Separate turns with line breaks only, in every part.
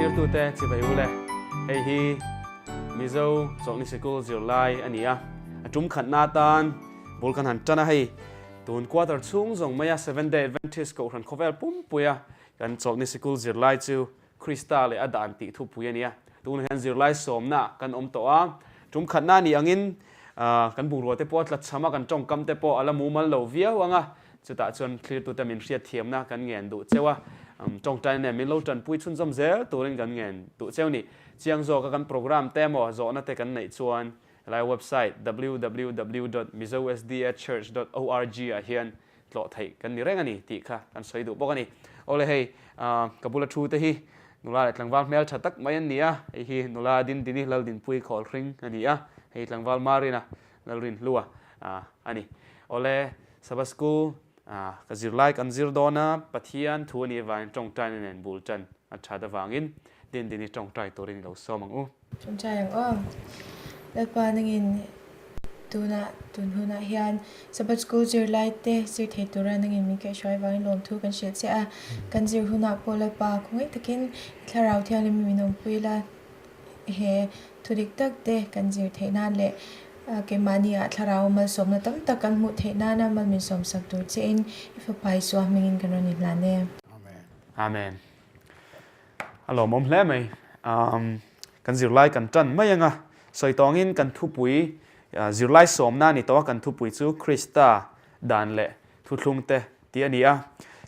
Thirtute chibai u le. Hei hi Mizo Chawlhni Sikul zirlai a ni a, a tum khatna atan bul kan han tan a hei. Tun quarter chhung zawng maia Seventh Day Adventist Kohhran khawvel pumpuia kan Chawlhni Sikul zirlai chu Krista leh a dan tih thupui a ni a. Tunah hian zirlai sawmna kan awm tawh a, tum khatna a nih angin kan bungrua te pawh a tlachham a, kan tawngkam te pawh a la mumal lo viau ang a, chutah chuan thlirtute min hriatthiamna kan ngen duh cheu a, tawngtaina nen min lo tanpui chhunzawm zel turin kan ngen duh cheu ni. Chiang zawka kan programme te emaw zawhna te kan neih chuan helai website www dot mizosdachurch dot org ah hian tlawh theih kan ni reng a ni tih kha kan sawi duh bawk a ni. Awle hei ka bula thu te hi nula leh tlangval hmel tha tak mai an ni a, hei hi nula Dindini Laldinpui Khawlhring a ni a, hei tlangval Marina Lalrinhlua a ni. Awle Sabbath School ka zirlai kan zir dawn a, Pathian thu a nih avangin tawngtaina nen bul tan a that avangin Dindini tawngtai turin i lo sawm ang u.
Tawngtai ang aw. Lalpa nangin tunah tun hunah hian Sabbath School zirlai te zir thei tura nangin min kaihhruai vangin lawmthu kan hrilh che a. Kan zir hunah pawh Lalpa khawngaih takin i thlarau thianghlim min awmpui la, he thu dik tak te kan zir theih nan leh keimahni ah thlarau malsawmna tam tak kan hmuh theih nana mal min sawmsak tur che in i fapa Isua hmingin kan rawn inhlan e.
Amen. A lawmawm hle mai. Kan zirlai kan tan mai anga sawi tawngin kan thupui zirlai sawmna a ni tawh a, kan thupui chu Krista dan leh thuthlung te tih a ni a.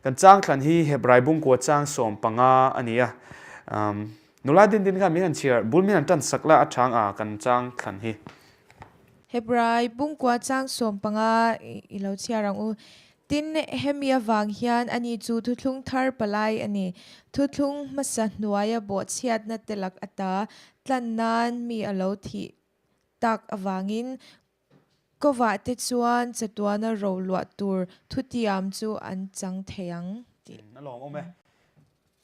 Kan changthlan hi Hebrai bungkua chang 15 a ni a. Nula din din khan min han chhiar bul min han tan sak la a chang a kan changthlan hi.
Hebrai bungkua chang 15 i lo chhiar ang u. Tin, hemi avang hian ani chu thuthlung thar palai a ni. Thuthlung hmasa hnuaia bawhchhiatna te lak ata tlan nan mi a lo thih tak avangin kovah te chuan chatuana ro luah tur thutiam chu an chang thei ang tih.
A lawmawm e.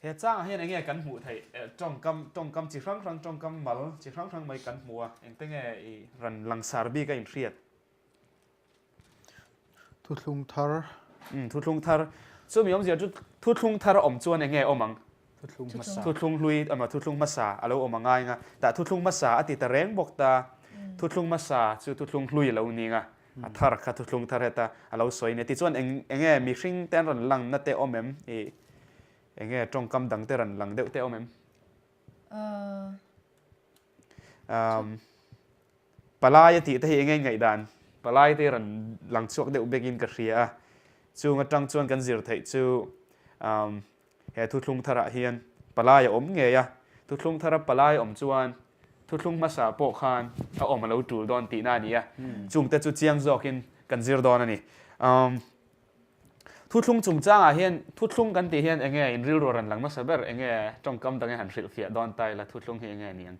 He changah hian enge kan hmuh theih? Tawngkam, tawngkam chi hrang hrang, tawngkam mal chi hrang hrang mai kan hmu a, engte nge i rawn langsar bik a inhriat?
Thuthlung thar.
Umm thuthlung thar. Chu mi awmzia chu thuthlung thar awm chuan enge awm ang?
Thuthlung hmasa.
Thuthlung hlui emaw thuthlung hmasa a lo awm a ngai nga. Tah thuthlung hmasa a ti ta reng bawk ta. Thuthlung hmasa chu thuthlung hlui a lo ning a. A thar kha thuthlung thar heta a lo sawi nia. Tichuan eng enge mihring te an rawn lang na te awm em? Ih enge tawngkam dang te rawn lang deuh te awm em? Umm. Palai a tih te hi enge ngaihdan? Palai te hi rawn lang chhuak deuh bekin ka hria a, chung atang chuan kan zir theih chu he thuthlung tharah hian palai a awm ngei a, thuthlung thara palai awm chuan thuthlung hmasa pawh khan a awm a lo tul dawn tihna a ni a, chungte chu chiang zawkin kan zir dawn a ni. Thuthlung chungchangah hian thuthlung kan tih hian enge in rilru a rawn lang hmasa ber? Enge tawngkam dangin han hrilhfiah dawn ta ila thuthlung hi enge ni ang?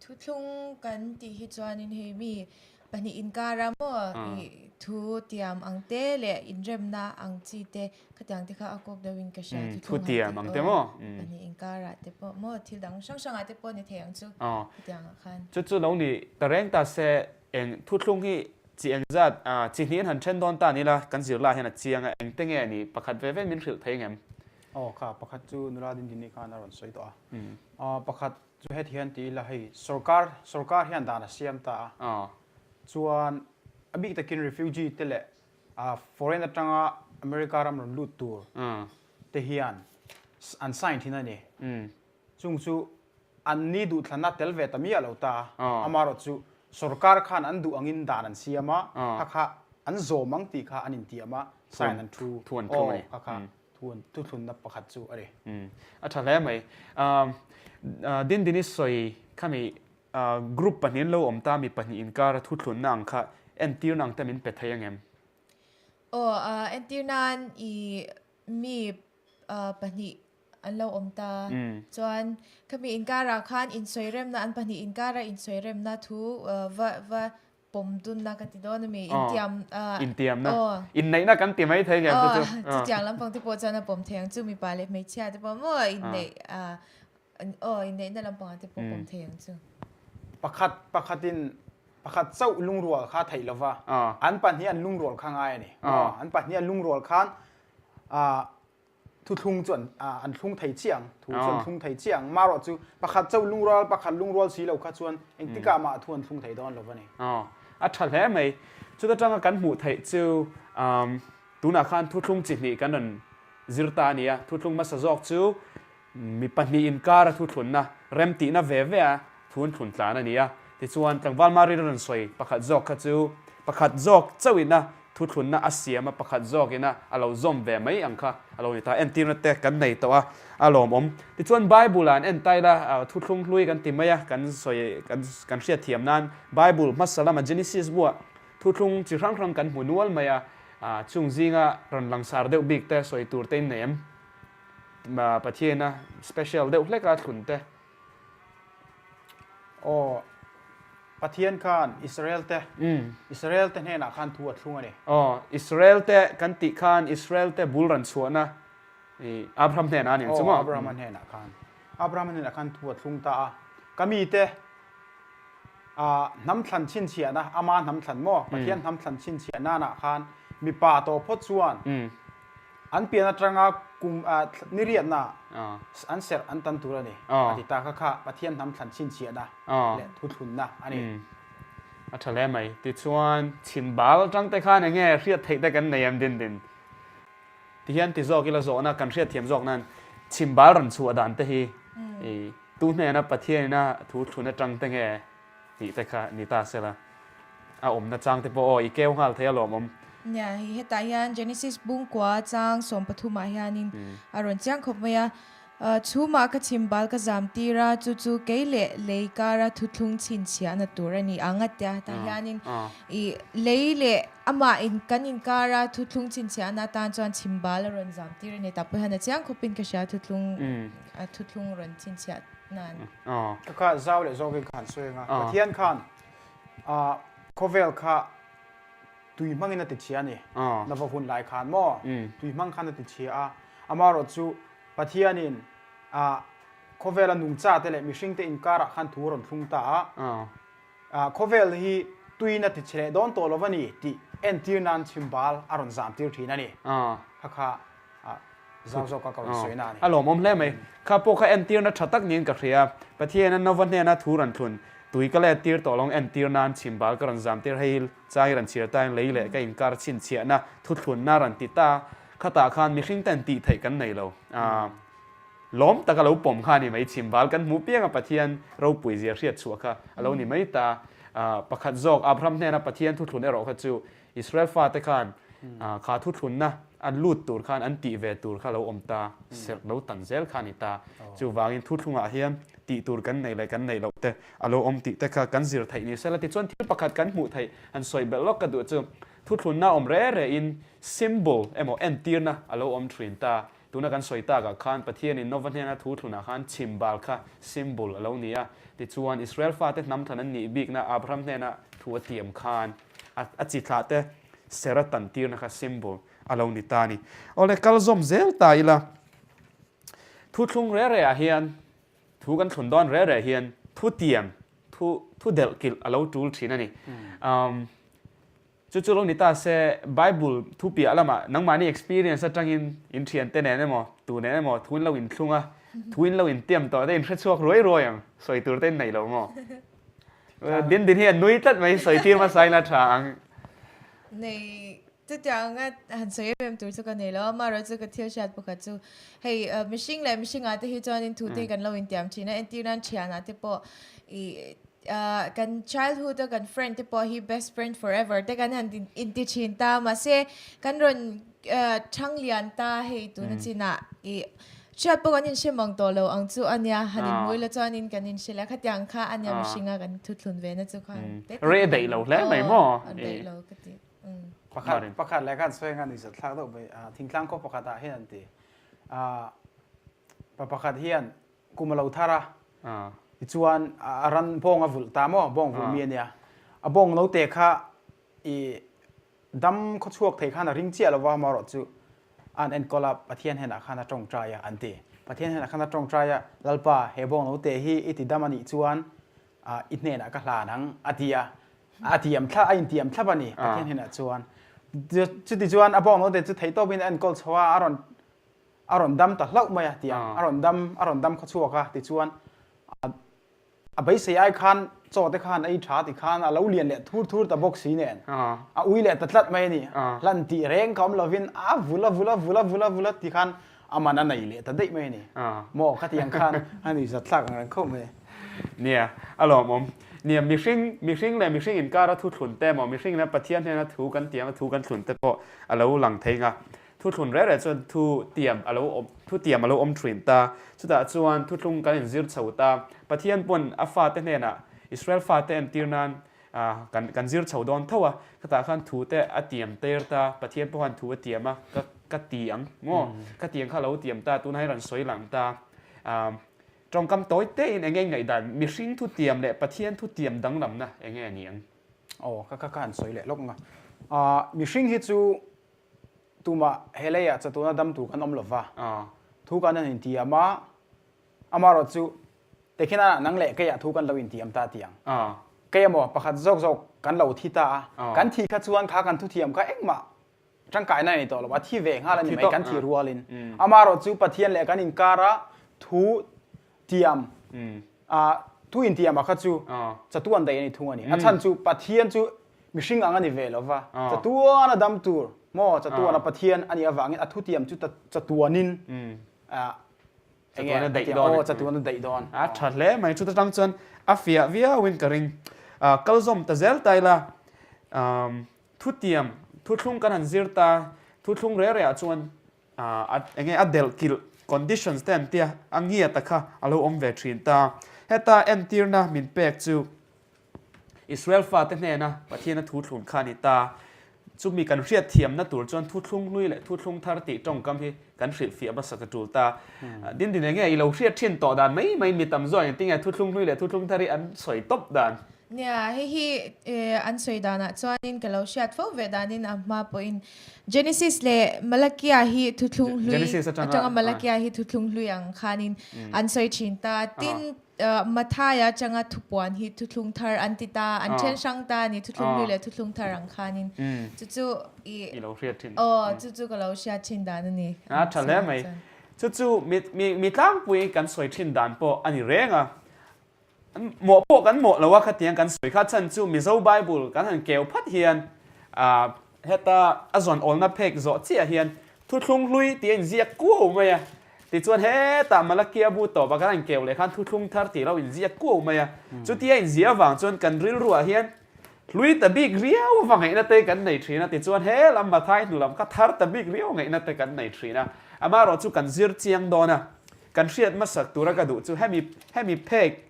Thuthlung kan tih hi chuanin hei mi pahnih inkara maw i thu tiam ang te leh inremna ang chi te khatiang te kha a kawk deuhin ka hria
thuthlung han tih aw
pahnih inkarah te pawh maw thil dang hrang hrangah te pawh ni thei ang chu khatiang ah khan.
Chu chu lo ni ta reng ta se eng thuthlung hi chi engzat chi hnih an han then dawn ta ni la kan zirlaiah hian a chiang a engte nge ni pakhat ve ve min hrilh thei ngem?
Aw kha pakhat chu nula dindini khan a rawn sawi tawh a. Pakhat chu heti hian ti ila hei sorkar sorkar hian dan a siam ta a chuan a bik takin refugee te leh foreign atanga America ram rawn lut tur te hian an sign thin a ni. Chung chu an ni duhthlanna tel ve ta miah lo ta a amaherawh chu sorkar khan an duh angin dan an siam a kha kha an zawm ang tih kha an intiam a sign an thu aw kha kha. Thuthlunna pakhat chu a ni.
A tha hle mai. Dindini sawi khami group pahnihin lo awm ta mi pahnih inkara thuthlunna ang kha entirna ang te min pe thei angem?
Aw, entir nan i mi pahnih an lo awm ta. Chuan khami inkarah khan insawiremna an pahnih inkara insawiremna thu va va Pawm dunna ka ti dawn a mi, intiam
ah. Intiamna. Inneihna kan ti mai thei ngem chu
chu. Chutiang lampang te pawh chuan a pawm thei ang chu, mipa leh hmeichhia te pawh maw inneih ah aw inneihna lampangah te pawh pawm thei ang chu.
Pakhat pakhatin pakhat chauh lungrual kha theih lova, an pahnih an lungrual kha ngai a ni. An pahnih an lungrual khan ah. Thuthlung chu an an thlung thei chiah ang, thu chu an thlung thei chiah ang. Marawh chu pakhat chauh lungrual, pakhat lungrual si lo kha chuan engtikah mah thu an thlung thei dawn lo a ni.
Aw, a tha hle mai. Chuta tanga kan hmuh theih chu tunah khan thuthlung chi hnih kan rawn zir ta a ni a. Thuthlung hmasa zawk chu Mi pahnih inkara thuthlunna remtihna ve ve a thun thlun tlan a ni a. Tichuan, tlangval Mari rawn sawi pakhat zawk kha chu pakhat zawk chauhina thuthlunna a siam a, pakhat zawkina a lo zawm ve mai ang kha a lo ni ta. Entirna te kan nei tawh a, a lawmawm. Tichuan, Bible-ah an en ta ila, thuthlung hlui kan ti mai a, kan sawi kan kan hriatthiam nan Bible hmasa lama Genesis buah thuthlung chi hrang hrang kan hmu nual mai a, chung zinga rawn langsar deuh bik te sawi tur te in nei em? Pathiana special deuh hlek a thlun te.
Aw, Pathian khan Israel te, Israel te hnenah khan thu a thlung a ni.
Aw, Israel te kan tih khan Israel te bul ran chhuahna i Abraham hnenah a ni ang chu maw?
Aw, Abraham hnenah khan. Abraham hnenah khan thu a thlung ta a. Ka mite ah hnam thlan chhinchhiahna, ama hnam thlan maw? Pathian hnam thlan chhinchhiah nanah khan mipa tawh phawt chuan An pian atanga kum ni riatna an serh an tan tur a ni. A ti ta kha kha Pathian hnam thlan chhinchhiahna leh thuthlunna a ni.
A tha hle mai. Tichuan, chhimbal atang te khan enge hriat theih te kan nei em din din? Tihian ti zawk ila zawhna kan hriat thiam zawk nan chhimbal rawn chhuah dan te hi tu hnena Pathianina thu thlun atang te nge Tih te kha ni ta sela, a awmna chang te pawh aw i keu nghal thei alawm awm.
Nia, hei hetah hian Genesis bungkua chang sawmpathumah hianin a rawn chiang khawp mai a, Chhumah ka chhim bal ka zam tir a, chu chu kei leh lei kara thuthlung chhinchhiahna tur a ni ang a tia. Hetah hianin i lei leh amah in kan inkara thuthlung chhinchhiahna atan chuan chhim bal a rawn zam tir a ni. Tah pawh hian a chiang khawpin ka hria thuthlung thuthlung rawn chhinchhiah nan.
Ka kha zau leh zawkin ka han sawi ang a, Pathian khan khawvel kha tui hmangin a ti chhia a ni, Nova hun lai khan maw tui hmang khan a ti chhia a, amaherawh chu Pathianin khawvela nungcha te leh mihring te inkarah khan thu a rawn thlung ta a, khawvel hi tuiin a ti chhe leh dawn tawh lo a ni tih entir nan chhimbal a rawn zam tir thin a ni, kha kha Zau zawka ka rawn sawi na a ni.
A lawmawm hle mai. Kha pawh kha entirna tha tak niin ka hria. Pathian a Nova hnena thu rawn thlun, tui ka let tir tawh lawng entir nan chhimbal ka rawn zam tir hei hi chang i rawn chhiar ta in lei leh ka inkar chhinchhiahna thuthlunna rawn ti ta. Khatah khan mihring ten tih theih kan nei lo. Lawm tak a lo pawm kha a ni mai. Chhimbal kan hmuh piang a Pathian ropui zia hriat chhuah kha a lo ni mai ta. Pakhat zawk Abraham hnena Pathian thuthlun erawh kha chu Israel fate khan kha thuthlunna an lut tur khan an tih ve tur kha lo awm ta, serh lo tan zel kha a ni ta. Chuvangin thuthlungah hian tih tur kan neih leh kan neih loh te a lo awm tih te kha kan zir theih ni sela. Tichuan thil pakhat kan hmuh theih han sawi belh lawk ka duh chu thuthlunna awm re re in symbol emaw entirna a lo awm thin ta. Tuna kan sawi takah khan Pathianin Nova hnena thu thlunah khan chhimbal kha symbol a lo ni a. Tichuan Israel fate hnam thlan an nih bikna Abraham hnena thu a tiam khan a chi thlah te ser a tan tirna kha symbol a lo ni ta a ni. Awle kal zawm zel ta ila thu thlung re re ah hian thu kan thlun dawn re re hian thu tiam thu thu delh kilh a lo tul thin a ni. Um Chu chu lo ni ta se, Bible thu piah lamah nangmahni experience atangin in thiante nen emaw, tu nen emaw thu in lo inthlung a, thu in lo intiam tawh te in hrechhuak ruai ruai ang, sawi tur te in nei lo maw? Din din hi a nui tlat mai, sawi tir hmasa ila tha ang.
Nei, chutiang anga han sawi em em tur chu ka nei lo a, amaherawhchu ka thil hriat pakhat chu hei mihring leh mihringah te hi chuanin thu te hi kan lo intiam thin a, entir nan thianah te pawh ih Kan childhood a kan friend te pawh hi best friend forever te kan han inti thin ta mahse kan rawn thang lian ta hei tuna chinah ih hriat pawh kan inhre mang tawh lo ang chu ania han inhmui la chuanin kan inhre leh khatiang kha ania mihringa kan thuthlun ve na chu khan
te Reh daih lo hle mai maw?
A daih lo ka ti.
Pakhat pakhat leh khan sawi anga nuihzat thlak deuh mai thingtlang khaw pakhat ah hian an ti pa pakhat hian Kum a lo thar a, tichuan a ran bawng a vulh ta maw, bawng vulh mi a nia. A bawng note kha i dam khaw chhuak thei khan a ring chiah lova, amaherawh chu an enkawl a, Pathian henah khan a tawngtai a an ti. Pathian henah khan a tawngtai a, Lalpa, he bawng note hi i ti dam a nih chuan i hnenah ka hlan ang a ti a. A tiam thlap, a intiam thlap a ni Pathian henah chuan. Chutichuan a bawng note chu theihtawpin a enkawl chho a, a rawn. A rawn dam ta hlauh mai a ti a, a rawn dam a rawn dam khaw chhuak a tichuan a beisei ai khan chaw te khan a ei tha ti khan a lo lian leh thur thur ta bawk si nen a ui leh ta tlat mai a ni. Hlan tih reng ka awm lovin a vul a vul a vul a vul a vul a ti khan a man a nei leh ta daih mai a ni. Maw khatiang khan a nuihzat thlak ang reng khawp mai.
Nia, a lawmawm. Nia, mihring mihring leh mihring inkara thu thlun te emaw mihring leh Pathian hnena thu kan tiam a thu kan thlun te pawh a lo lang thei nga. Thuthlun reh reh chuan thu tiam a lo awm, thu tiam a lo awm thin ta. Chutah chuan thuthlung kan inzir chho ta. Pathian pawn a fate hnenah Israel fate entir nan kan kan zir chho dawn tho a. Khatah khan thu te a tiam ter ta. Pathian pawh khan thu a tiam a, ka ka ti ang maw? Ka tiang kha a lo tiam ta, tunah hian rawn sawi lang ta. Tawngkam tawi tein enge ngaihdan, mihring thu tiam leh Pathian thu tiam danglamna enge a ni ang?
Aw, ka ka ka han sawi leh lawk ang a. Mihring hi chu Tumah he leiah chatuna dam tur kan awm lo va, thu kan han intiam a, amaherawh chu Tekhinana nang leh keiah thu kan lo intiam ta tih ang. Kei emaw pakhat zawk zawk kan lo thi ta a, kan thi kha chuan kha kan thuthiam kha engmah tangkaina a nei tawh lo, a thi ve nghal a ni mai kan thi rualin. Amaherawh chu Pathian leh kan inkara thu tiam, thu intiamah kha chu chatuan daih a ni thung a ni. A chhan chu Pathian chu mihring ang a ni ve lo va, chatuana dam tur maw, chatuana Pathian a nih avangin a thutiam chu chatuanin
enge daih dawn.
Aw, chatuana daih dawn.
A tha hle mai, chuta tang chuan a fiah viauin ka ring. Kalzawm ta zel ta ila, thutiam, thuthlung kan han zir ta, thuthlung reh rehah chuan A enge a delh kilh, conditions te an tia, a ngiat a kha a lo awm ve thin ta. Heta entirna min pek chu Israel fate hnena Pathiana thu thlun kha a ni ta. Chumi kan hriat thiamna tur chuan thuthlung hlui leh thuthlung thar tih tawngkam hi kan hrilhfiah hmasak a tul ta. Dindin enge i lo hriat thin tawh dan mai mai mi tam zawk engtin nge thuthlung hlui leh thuthlung thar hi an sawi tawp dan?
Nia, hei hi an sawi danah chuanin ka lo hriat fo ve danin a hma pawhin Genesis leh Malakia hi thuthlung hlui atanga Malakia hi thuthlung hlui ang khanin an sawi thin ta. Tin, Mathaia atanga thupuan hi thuthlung thar an ti ta, an then hrang ta a ni, thuthlung hlui leh thuthlung thar ang khanin. Chu chu
i
aw chu chu ka lo hriat thin dan a ni.
A tha hle mai. Chu chu mi tlangpui kan sawi thin dan pawh a ni reng a. Mawh pawh kan mawh lo a khatiang kan sawi kha chhan chu Mizo Bible kan han keu phat hian heta a zawn awlna phek zawh chiah hian thuthlung hlui tih a inziak kuau mai a. Tichuan hetah Malakia bu tawpah kan han keu leh khan thuthlung thar tih lo inziak kuau mai a. Chutia inziah avang chuan kan rilruah hian hlui ta bik riau va ngaihna te kan nei thin a. Tichuan he lam Mathai hnu lam kha thar ta bik riau ngaihna te kan nei thin a. Amaherawh chu kan zir chiang dawn a. Kan hriat hmasak tura ka duh chu hemi hemi phek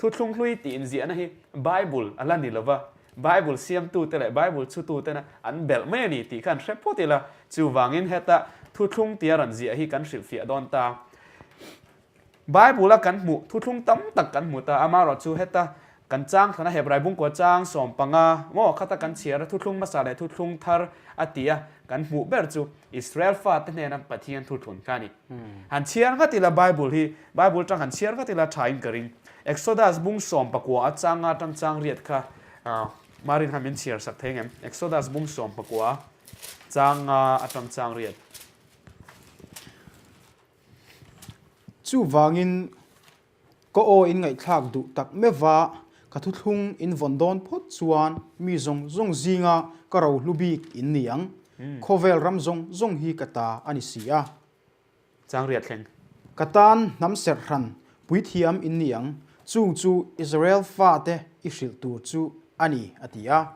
thuthlung hlui tih inziahna hi Bible a la ni lova, Bible siamtute leh Bible chhututena an belh mai a ni tih khan hre phawt ila, chuvangin heta thuthlung tia rawn ziah hi kan hrilhfiah dawn ta. Bible a kan hmuh thuthlung tam tak kan hmu ta, amaherawh chu heta kan chang thlana Hebrai bungkua chang 15 maw khata kan chhiar a thuthlung hmasa leh thuthlung thar a ti a kan hmuh ber chu Israel fate hnena Pathian thuthlun kha a ni. Han chhiar ngat ila Bible hi, Bible atang han chhiar ngat ila tha in ka ring. Exodus bung 19 a changa atang chang riat kha Marin khan min chhiar sak thei ngem? Exodus bung 19 changa atang chang riat.
Chuvangin ka aw in ngaihthlak duh tak meuh va, ka thuthlung in vawn dawn phawt chuan mi zawng zawng zinga ka rohlu bik in ni ang. Khawvel ram zawng zawng hi ka ta a ni si a.
Chang riat thleng.
Ka tan hnam serh hran puithiam in ni ang, chung chu Israel fate i hrilh tur chu a ni, a ti a.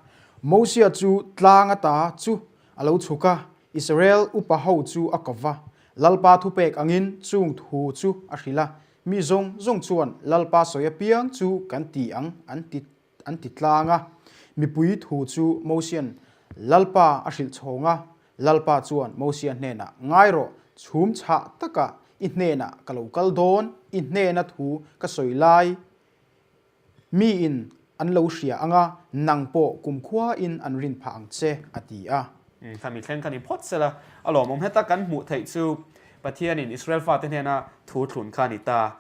Mosia chu tlang ata chu a lo chhuk a, Israel upa ho chu a ko va, Lalpa thupek angin chung thu chu a hrilh a, Mi zawng zawng chuan Lalpa sawi apiang chu kan ti ang an ti an ti tlang a. Mipui thu chu Mosia'n Lalpa a hrilh chhawng a, Lalpa chuan Mosia hnenah, Ngai rawh, chhum chhah takah i hnenah ka lo kal dawn, i hnena thu ka sawi lai Miin an lo hria ang a, nang pawh kumkhuain an rin phah ang che, a ti a.
Khami thleng kha ni phawt sela, a lawmawm heta kan hmuh theih chu Pathianin Israel fate hnena thu thlun kha a ni ta.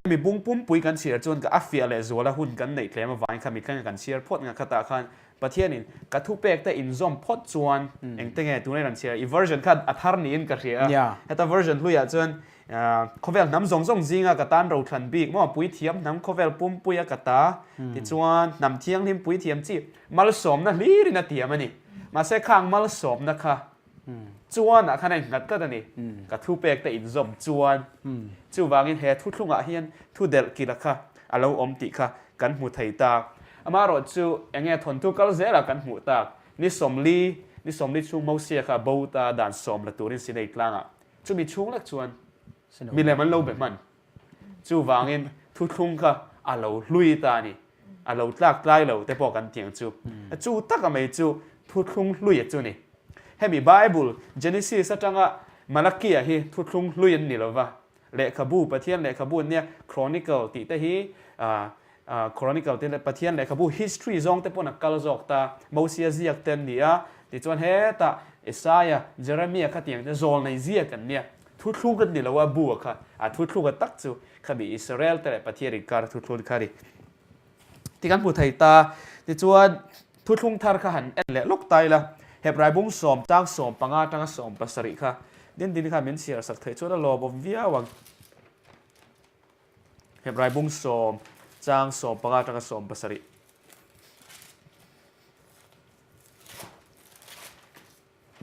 Hemi bung pumpui kan chhiar chuan ka a fiah leh zuala hun kan neih tlem avangin khami thleng kan chhiar phawt nga khatah khan. Pathianin ka thupek te inzawm phawt chuan engte nge tuna i rawn chhiar i version kha a thar niin ka hria a. Heta version hluiah chuan khawvel hnam zawng zawng zinga ka tan rothlan bik maw puithiam hnam khawvel pumpuia ka ta tichuan hnam thianghlim puithiam chi malsawmna hlirin a tiam a ni. Mahse khang malsawmna kha Chuan ah khan a innghat tlat a ni. Ka thupek te inzawm chuan. Chuvangin he thuthlungah hian thu delh kila kha a lo awm tih kha kan hmu thei ta. Amaherawh chu enge thawnthu kal zelah kan hmuh tak. Ni 40, ni 40 chhung Mosia kha bo ta dan sawm la turin Sinai tlangah chumi chhung lek chuan milem an lo be hman. Chuvangin thuthlung kha a lo hlui ta a ni. A lo tlak tlai lo te pawh kan ti ang chu. Chu taka mai chu thuthlung hluia chu ni. Hemi Bible, Genesis atanga Malakia hi thuthlung hlui an ni lo va. Lehkhabu, Pathian lehkhabu an nia, Chronicle tih te hi Chronicle tih leh Pathian lehkhabu history zawng te pawn a kal zawk ta. Mosia ziak te an ni a, tichuan hetah Isaiah, Jeremiah khatiang te zawlnei ziak an nia. Thuthlung kan ni lo a, bu a kha, a thuthlung a tak chu khami Israel te leh Pathian inkar thuthlung kha a ni tih kan hmu thei ta. Tichuan, thuthlung thar kha han en leh lawk ta ila, Hebrai bung sawm chang 15 atanga 17 kha din din kha min chhiar sak theih chuan a lawmawm viau ang. Hebrai bung sawm chang 15 atanga 17.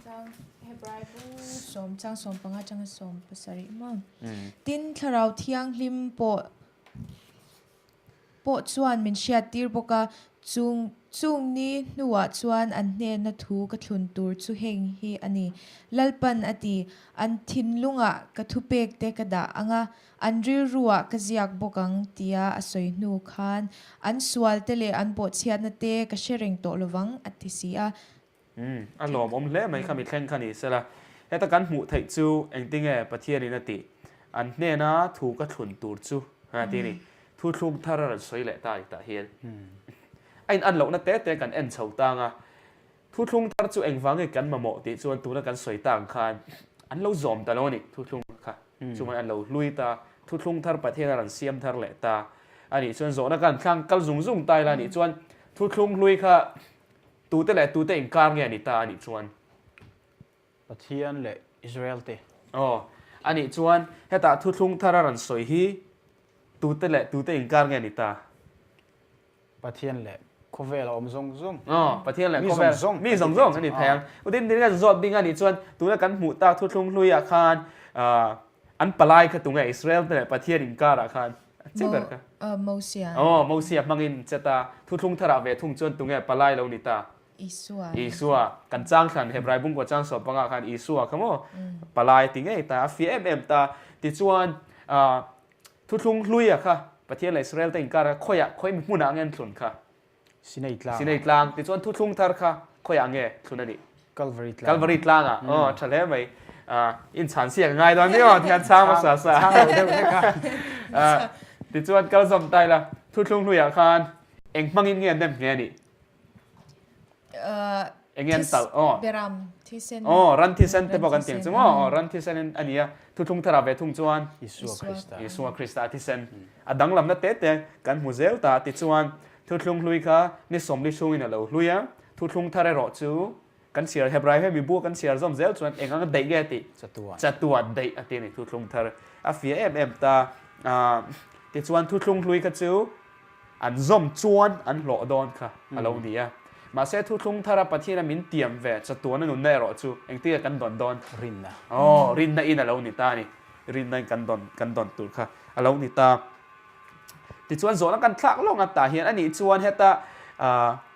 Chang Hebrai bung sawm chang 15 atanga 17 maw? Tin, Thlarau Thianghlim pawh pawh chuan min hriattir bawk a, chung chung ni hnuah chuan an hnena thu ka thlun tur chu heng hi a ni. Lalpan a ti, An thinlungah ka thupek te ka dah ang a, an rilruah ka ziak bawk ang tia a sawi hnu khan an sualte leh an bawhchhiatna te ka hre reng tawh lovang a ti si a.
Umm, a lawmawm hle mai kha mi thleng kha ni sela. Heta kan hmuh theih chu engtinge Pathianin a tih? An hnena thu ka thlun tur chu a ti a ni. Thu thlung thar a rawn sawi leh ta a ni tah hian. A in an lohna te te kan en chho tang a. Thu thlung thar chu engvange kan mamawh tih chuan tuna kan sawi ta ang khan an lo zawm ta lo a ni thu thlung kha. Chumai an lo hlui ta. Thu thlung thar Pathian a rawn siam thar leh ta a nih chuan zawhna kan thlang kal zung zung ta ila a nih chuan thu thlung hlui kha Tute leh tute inkar nge a ni ta a nih chuan?
Pathian leh Israel te.
Aw, a nih chuan hetah thuthlung thar a rawn sawi hi tute leh tute inkar nge a ni ta?
Pathian leh khawvel a awm zawng zawng.
Aw, Pathian leh khawvel mi zawng zawng a ni thei ang. Utin tin kan zawt ding a nih chuan tuna kan hmuh tak thuthlung hluiah khan an palai kha tunge Israel te leh Pathian inkarah khan Che ber
kha. Mosia.
Aw, Mosia hmangin che ta. Thuthlung tharah ve thung chuan tunge palai lo ni ta?
Isua.
Isua. Kan chang thlan Hebrai bungkua chang sawm pangah khan Isua kha maw palai ti ngei ta, a fiah em em ta. Tichuan, thuthlung hluia kha Pathian leh Israel te inkar kha khawiah, khawi mi hmunah nge an thlun kha?
Sinai tlang.
Sinai tlang. Tichuan thuthlung thar kha khawiah nge thlun a nih?
Calvary tlang.
Calvary tlangah. Aw, tha hle mai. Inchhan siak a ngai dawn nia aw, thian chhang hmasa sa.
Chhang lo deuh hlek
a. Tichuan kal zawm ta ila, thuthlung hluiah khan eng hmangin nge an nem nge a nih? Eng nge an talh?
Aw. Beram thisen.
Aw, ran thisen te pawh kan ti ang chu maw? Aw, ran thisen in a ni a. Thuthlung tharah ve thung chuan
Isua Krista.
Isua Krista thisen. A danglamna te te kan hmu zel ta. Tichuan Thuthlung hlui kha ni 40 chhungin a lo hlui a, thuthlung thar erawh chu kan chhiar Hebrai hemi bu kan chhiar zawm zel chuan eng anga daih nge tih chatuan daih a ti a ni thuthlung thar a fiah em em ta. Tichuan thuthlung hlui kha chu an zawm chuan an hlawh dawn kha a lo ni a. Mahse thuthlung thara Pathiana min tiam ve chatuan a nunna erawh chu engtin nge kan dawn dawn?
Rinna.
Aw, rinna in a lo ni ta a ni. Rinna in kan dawn kan dawn tur kha a lo ni ta. Tichuan zawhna kan thlak lawng a tah hian a nih chuan heta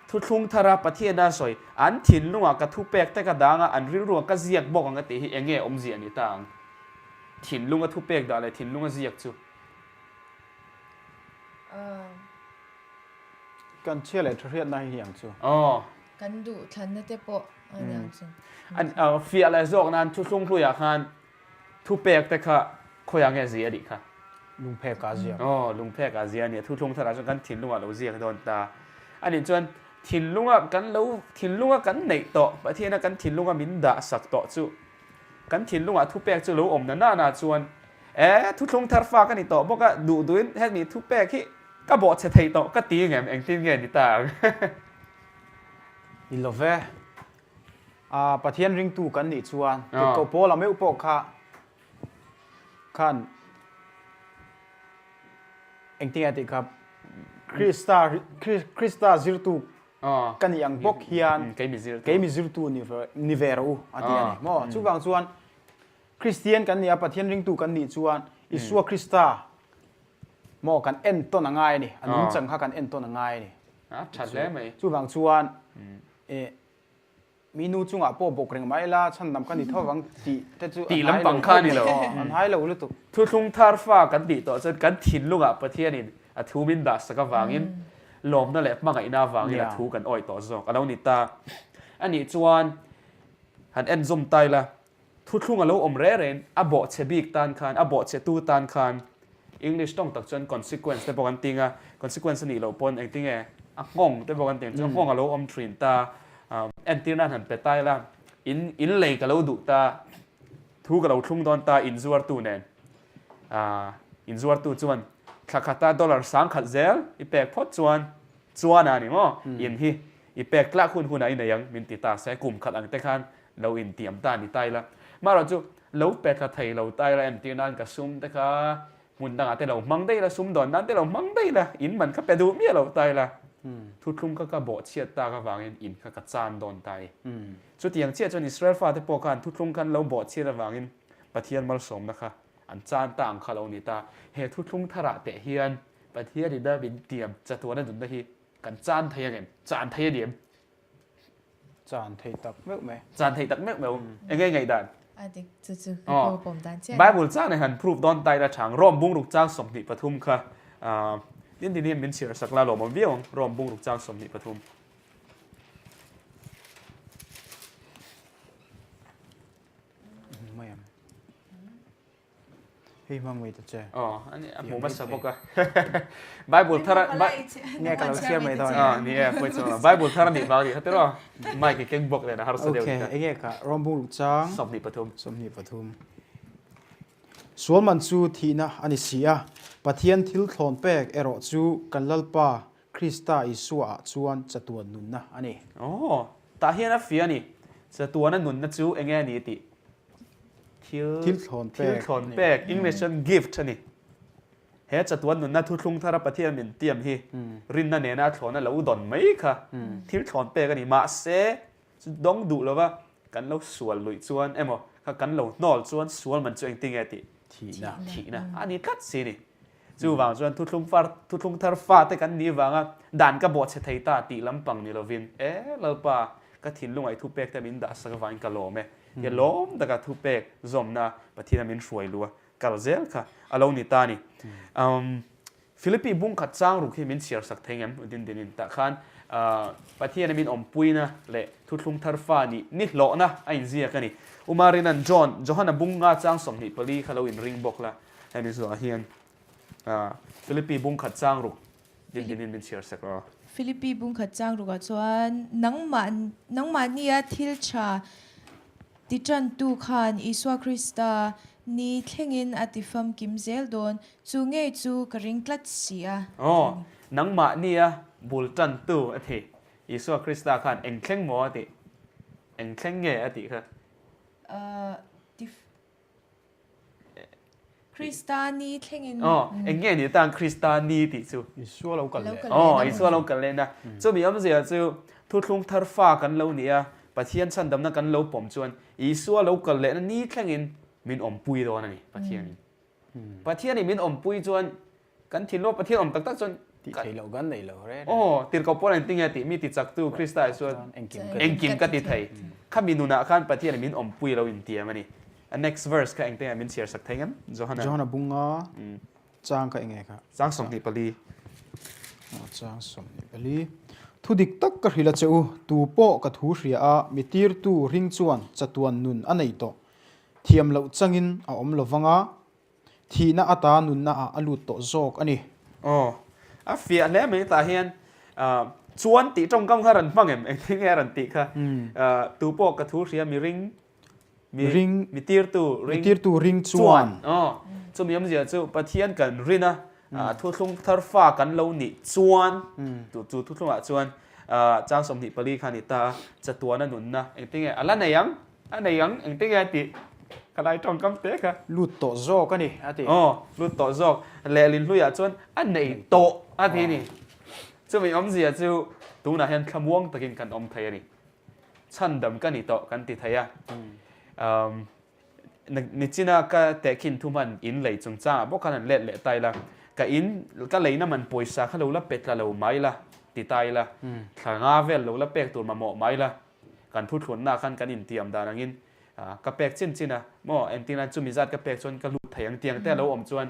thuthlung thara Pathiana sawi an thinlungah ka thupek te ka dang a, an rilruah ka ziak bawk ang a tih hi eng nge awmzia a ni ta ang? Thinlunga thupek dah leh thinlunga ziak chu.
Kan chhia leh tha hriatna hi ang chu.
Aw.
Kan duh thlanna te pawh a ni ang chu.
Fiah leh zawk nan thuthlung hluiah khan Thupek te kha khawiah nge zia a nih kha?
Lungphek ah ziak.
Aw, lungphek ah zia a nia. Thuthlung tharah chuan kan thinlungah lo ziak dawn ta. A nih chuan thinlunga kan lo, thinlunga kan neih tawh, Pathiana kan thinlunga min dah sak tawh chu kan thinlungah thupek chu lo awm na na na chuan e, thuthlung thar fa ka ni tawh bawk a, duh duhin hemi thupek hi ka bawhchhe thei tawh ka ti ngem, engtin nge ni ta ang?
Ni lo ve. A Pathian ringtu kan nih chuan Tirhkoh Paula meuh pawh kha khan engtinge a tih kha Krista Krista zirtu ka nih ang bawk hian kei mi zirtu ni ve rawh u a ti a ni maw. Chuvang chuan Kristian kan nih a Pathian ringtu kan nih chuan Isua Krista Maw kan entawn a ngai a ni, a nungchang kha kan entawn a ngai a ni.
A tha hle mai.
Chuvang chuan eh mi nu chungah pawh bawk reng mah ila chhandam ka ni tho vang tih te chu
Tih lampang kha a ni lo.
An hai lo lutuk.
Thuthlung thar fa kan tih tawh chuan kan thinlungah Pathianin a thu min dah sak avangin lawmna leh hmangaihna avangin a thu kan awih tawh zawk a lo ni ta. Anih chuan han enzawm ta ila Thuthlung a lo awm reh reng, a bawhchhe bik tan khan, a bawhchhetu tan khan English tawng tak chuan consequence te pawh kan ting a, consequence a nih loh pawn engtinge a nghawng te pawh kan ti ang chu, a nghawng a lo awm thin ta, entir nan han pe ta ila, in in lei ka lo duh ta, thu ka lo thlung dawn ta inzuartu nen, inzuartu chuan thla khata dollar sangkhat zel i pek phawt chuan chuan a ni maw, in hi i pek tlak hun hunah i nei ang min ti ta se, kum khat ang te khan Lo intiam ta ni ta ila. Marawh chu lo pe thla thei lo ta ila entir nan ka sum te kha hmun dangah te lo hmang daih ila, sum dawn nan te lo hmang daih ila, in man kha pe duh miah lo ta ila, thuthlung kha ka bawhchhiat tak avangin in kha ka chan dawn ta i. Chutiang chiah chuan Israel fate pawh khan thuthlung khan lo bawhchhiat avangin Pathian malsawmna kha an chan ta ang kha lo ni ta. He thuthlung tharah teh hian Pathian ina min tiam chatuana nunna hi kan chan thei angem? Chan thei a ni em?
Chan thei tak meuh mai.
Chan thei tak meuh meuh. Enge ngaihdan?
A dik chu chu ka pawh pawm dan chiah.
Bible chang nen han proof dawn ta ila chang Rome bungruk chang 23 kha tin tin hian min chhiar sak la lawmawm viau ang Rome bungruk chang 23.
Mai ang. Hei hmang mai ta che.
Aw, ani a hmu hmasa bawk a. Bible thar a
Nge ka lo chhiar mai dawn.
Ah, ni e, pawi chuang lo. Bible thar a nih vang a nih kha tiraw. Mic i keng bawk nen a harsa deuh
Okay, enge ka Rawmbung ruk chang
23.
23. Sualman chu thihna a ni si a, Pathian thil thlawn pek erawh chu kan Lalpa Krista Isua ah chuan chatuan nunna a ni.
Aw, tah hian a fiah a ni. Chatuana nunna chu enge a ni tih Thil
Thil thlawn pek.
Thil thlawn pek, English chuan gift a ni. He chatuan nunna thuthlung thara Pathian min tiam hi rinna nena a thlawna lo dawn mai kha thil thlawn pek a ni. Mahse, chu dawng duh lova kan lo sual luih chuan emaw kha kan lo hnawl chuan sual man chu engtin nge tih?
Thihna.
Thihna a ni tlat si a ni. Chuvang chuan thuthlung far, thuthlung thar fate kan nih vanga dan ka bawhchhe thei ta tih lampang ni lovin, E Lalpa, ka thinlung ah i thupek te min dah sak avangin ka lawm e. Tia lawm taka thupek zawmna Pathian a min hruai lu a, kal zel kha a lo ni ta a ni. Umm, Philippi bung khat chang ruk hi min chhiar sak thei ngem? Din din in tah khan Pathian a min awmpuina leh thuthlung thar fa nih ni hlawhna a inziak a ni. Umarina'n John, Johana bung nga chang 24 kha lo inring bawk la. Hemi zawhah hian Philippi bung khat chang ruk din dinin min chhiar sek rawh.
Philippi bung khat chang rukah chuan nangmah nangmahnia thil tha ti tantu khan Isua Krista ni thlengin a ti famkim zel dawn, chu ngei chu ka ring tlat si a.
Aw, nangmahnia bul tantu a ti. Isua Krista khan eng thleng maw a tih? Eng thleng nge a tih kha?
Ti Krista ni thlengin.
Aw, eng nge ni tan Krista ni tih chu?
Isua lo kal leh.
Aw, Isua lo kal lehna. Chumi awmzia chu thuthlung thar fa kan lo nih a, Pathian chhandamna kan lo pawm chuan Isua lo kal lehna ni thlengin min awmpui dawn a ni, Pathianin. Pathianin min awmpui chuan Kan thinlung a Pathian awm tak tak chuan
Tih theih loh kan nei lo reng.
Aw, tirhkoh pawl engtin nge tih mi ti chaktu Krista chuan engkim ka ti thei. Khami nunah khan Pathian in min awmpui lo intiam a ni. A next verse kha engtin nge min chhiar sak thei ngem? Johana.
Johana bunga chang kha enge kha?
Chang 24.
Aw, chang 24. Thu dik tak ka hrilh a che u, tu pawh ka thu hria a, mi tirtu ring chuan chatuan nun a nei tawh. Thiam loh changin a awm lovang a, Thihna ata nunna ah a lut tawh zawk a ni.
Aw, a fiah hle mai tah hian chuan tih tawngkam kha rawn hmang em? Engtin nge a rawn tih kha? Tu pawh ka thu hria mi ring, mi
ring,
mi tirtu
ring, mi tirtu ring chuan.
Aw, chumi awmzia chu Pathian kan rin a, thuthlung thar fa kan lo nih chuan, chu thuthlungah chuan. Chang 24 kha a ni ta a, chatuana nunna engtinge a la nei ang, a nei ang engtinge a tih ka lai tawngkam te kha.
Lut tawh zawk a ni a ti.
Aw, lut tawh zawk. Lehlin hluiah chuan a nei tawh a ti a ni. Chumi awmzia chu tunah hian thlamuang takin kan awm thei a ni. Chhandam ka ni tawh kan ti thei a. Nichina ka tehkhin thu hman in lei chungchangah bawk khan han let leh ta ila, ka in ka leina man pawisa kha lo la pe tla lo mai la ti ta ila, thla nga vel lo la pek tur mamawh mai la, kan thuthlunna khan kan intiam dan angin ka pek chin chin a, maw engtin chumi zat ka pek chuan ka lut thei ang tiang te a lo awm chuan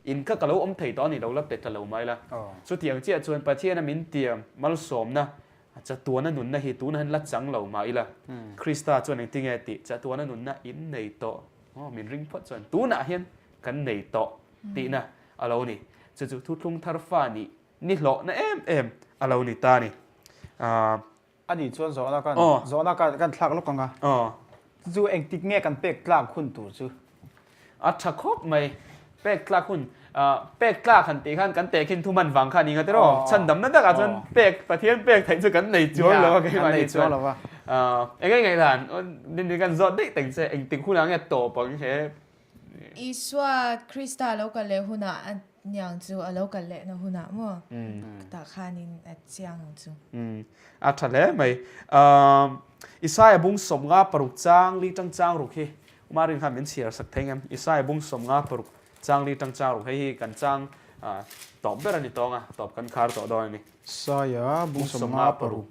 in kha ka lo awm thei tawh a ni lo la pe tla lo mai la. Chutiang chiah chuan Pathiana min tiam malsawmna A chatuana nunna hi tuna hian la chang lo mah ila, Krista chuan engtinge tih chatuana nunna in nei tawh, aw min ring phawt chuan tunah hian kan nei tawh tihna a lo ni. Chu chu thuthlung thar fa nih ni hlawhna em em a lo ni ta a ni.
A nih chuan zawhna kan zawhna kan thlak lawk ang a. Chu chu engtik nge kan pek tlak hun tur chu?
A tha khawp mai. Pek tlak hun, pek tlak han tih khan kan tehkhin thu hman vang kha a ni nga tiraw? Chhandamna takah chuan pek, Pathian pek theih chu kan nei chuang lo a keimah ni chuan. Eng nge ngaihdan? Ni kan zawt daih teng che, engtik hunah nge tawp ang he?
Isua Krista lo kal leh hunah a niang chu a lo kal lehna hunah maw tah khanin a chiang ang chu.
A tha hle mai. Isaiah bung 56 chang li tang chang ruk hi Umarin khan min chhiar sak thei ngem. Isaiah bung 56 chang li tang chang ruk hei hi kan chang tawp ber a ni tawng a, tawp kan khar tawh dawn a ni.
Isaiah bung 56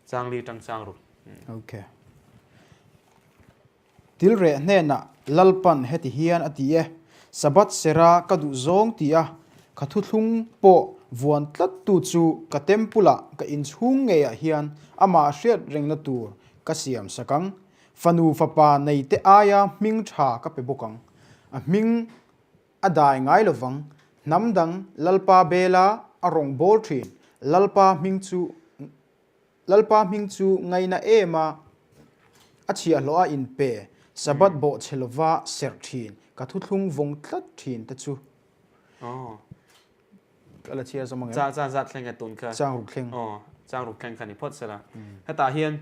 chang li tang chang ruk.
Okay. Tilreh hnenah Lalpan heti hian a ti e, Sabbath sera ka duh zawng ti a, ka thuthlung pawh vuan tlattu chu ka temple-ah ka inchhung ngeiah hian amah hriat rengna tur ka siam sak ang. Fanu fapa neite aia hming tha ka pe bawk ang. A hming a dai ngai lovang. Hnam dang Lalpa bela a rawn bawl thin. Lalpa hming chu Lalpa hming chu ngaina em a, a chhiahhlawh a inpe, Sabbath bawhchhe lova serh thin, ka thuthlung vawng tlat thin te chu. Ka la chhiar zawm ang em?
Chang chang zat thleng e tun kha.
Chang ruk thleng.
Aw, chang ruk thleng kha ni phawt sela. Hetah hian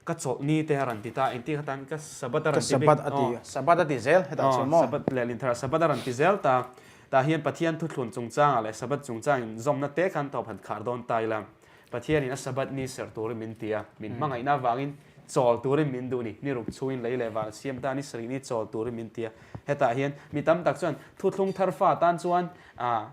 ka chawlh ni te a rawn ti ta, engtik atan ka Sabbath a rawn ti bik.
Ka Sabbath a ti, Sabbath a ti zel hetah chuan maw?
Aw, Sabbath leh Linthar Sabbath a rawn ti zel ta. Tah hian Pathian thuthlun chungchangah leh Sabbath chungchang inzawmna te khan tawp han khar dawn ta ila. Pathianin a Sabbath ni serh turin min ti a, min hmangaihna avangin chawl turin min duh ni. Ni ruk chhungin lei leh van siam ta ni sarih ni chawl turin min ti a. Hetah hian mi tam tak chuan thuthlung thar fa tan chuan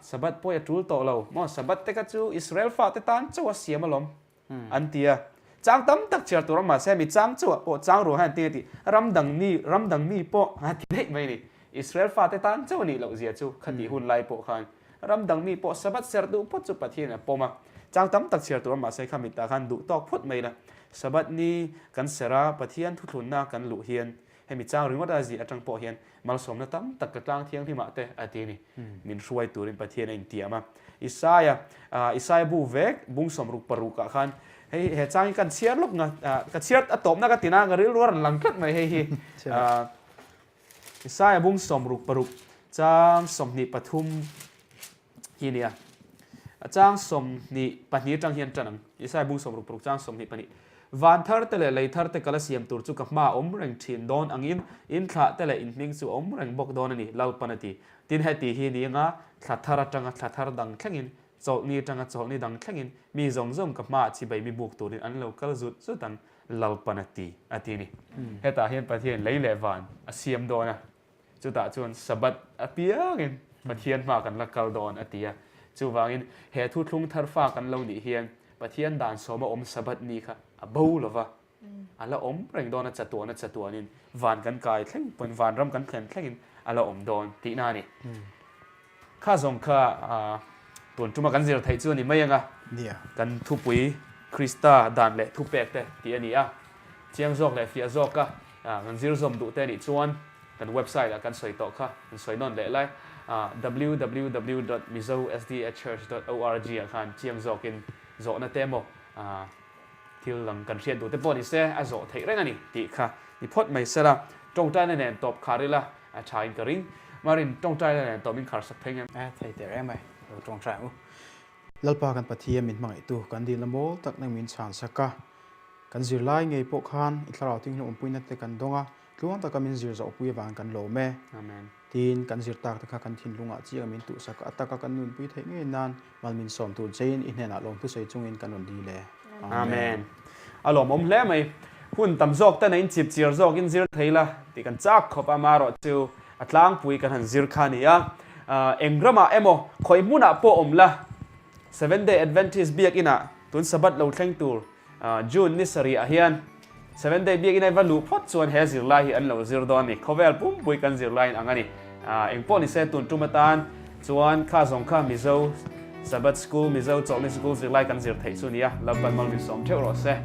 Sabbath pawh a tul tawh lo maw? Sabbath te kha chu Israel fate tan chauh a siam alawm an ti a. Chang tam tak chhiar tur a mahse mi chang chauh ah pawh chang ruah hian tinge tih ram dang mi ram dang mi pawh a ti daih mai a ni. Israel fate tan chauh a nih loh zia chu khatih hun lai pawh khan Ram dang mi pawh Sabbath serh duh phawt chu Pathian a pawm a, chang tam tak chhiar tur a mahse kha mitah khan duh tawk phawt mai la. Sabbath ni kan serh a, Pathian thuthlunna kan luh hian hemi chang ringawt a zih atang pawh hian malsawmna tam tak ka tlang thianghlimah te a ti a ni. Min hruai turin Pathian a intiam a. Isaia, Isaia bu vek bung 66 ah khan hei he chang hi kan chhiar lawk nga, ka chhiar a tawpna ka tina ka rilru a rawn lang tlat mai hei hi. Isaiah bung 66 chang 23 hi a ni a. A chang 22 atang hian tan ang. Isaiah bung 66 chang 22. Van thar te leh lei thar te kala siam tur chu ka hma a awm reng thin dawn angin in thlah te leh in hming chu a awm reng bawk dawn a ni, Lalpan a ti. Tin heti hi ni anga thla thar atanga thla thar dang thlengin, chawlhni atanga chawlhni dang thlengin mi zawng zawng ka hmaah chibai mi buk turin an lo kal zut zut ang. Lalpan a ti, a ti a ni. Hetah hian Pathian lei leh van a siam dawn a, chutah chuan Sabbath apiangin Pathian hma kan la kal dawn a ti a. Chuvangin he thuthlung thar fa kan lo nih hian Pathian dan sawma awm Sabbath ni kha a bo lo va, a la awm reng dawn a, chatuan a chatuanin van kan kai thleng pawn vanram kan thlen thlengin a la awm dawn tihna a ni. Kha zawng kha tun tuma kan zir theih chu a ni mai ang a, kan thupui Krista dan leh thupek te tih a ni a, chiang zawk leh fiah zawka kan zir zawm duh te a nih chuan kan website ah kan sawi tawh kha kan sawi nawn leh lai www dot mizo sda church dot org ah khan chiang zawkin zawhna te emaw Thil dang kan hriat duh te pawh ni se, a zawh theih reng a ni tih kha ni phawt mai sela, tawngtaina nen tawp khar ila a tha in ka ring. Marin, tawngtaina nen tawp in khar sak thei ngem?
E, thei teh reng mai, lo tawngtai ang u. Lalpa kan Pathian min hmangaihtu kan dilna mawl tak nang min chhan sak a. Kan zirlai ngei pawh khan i thlarau tinghna awmpuina te kan dawng a, tluang taka min zir zawhpui avang kan lawm e.
Amen.
Tin, kan zir tak te kha kan thinlungah chiang min tuhsak a, a taka kan nunpui theih ngei nan mal min sawm tur chein i hnenah lawmthu sawi chungin kan rawn dil e.
Amen. A lawmawm hle mai. Hun tam zawk ten a inchip chiar zawkin zir thei la tih kan chak khawp a, marawh chu a tlangpui kan han zir kha a ni a. Eng ramah emaw khawi hmunah pawh awm la, Seventh Day Adventist biakinah tun Sabbath lo thleng tur June ni sarihah hian Seventh Day biakina i va luh phawt chuan he zirlai hi an lo zir dawn a ni. Khawvel pumpui kan zirlaiin ang a ni. Engpawh ni se tun tum atan chuan kha zawng kha Mizo Sabbath School, Mizo Chawlhni Sikul zirlai kan zir theih chu a ni a, Lalpan mal min sawm theuh rawh se.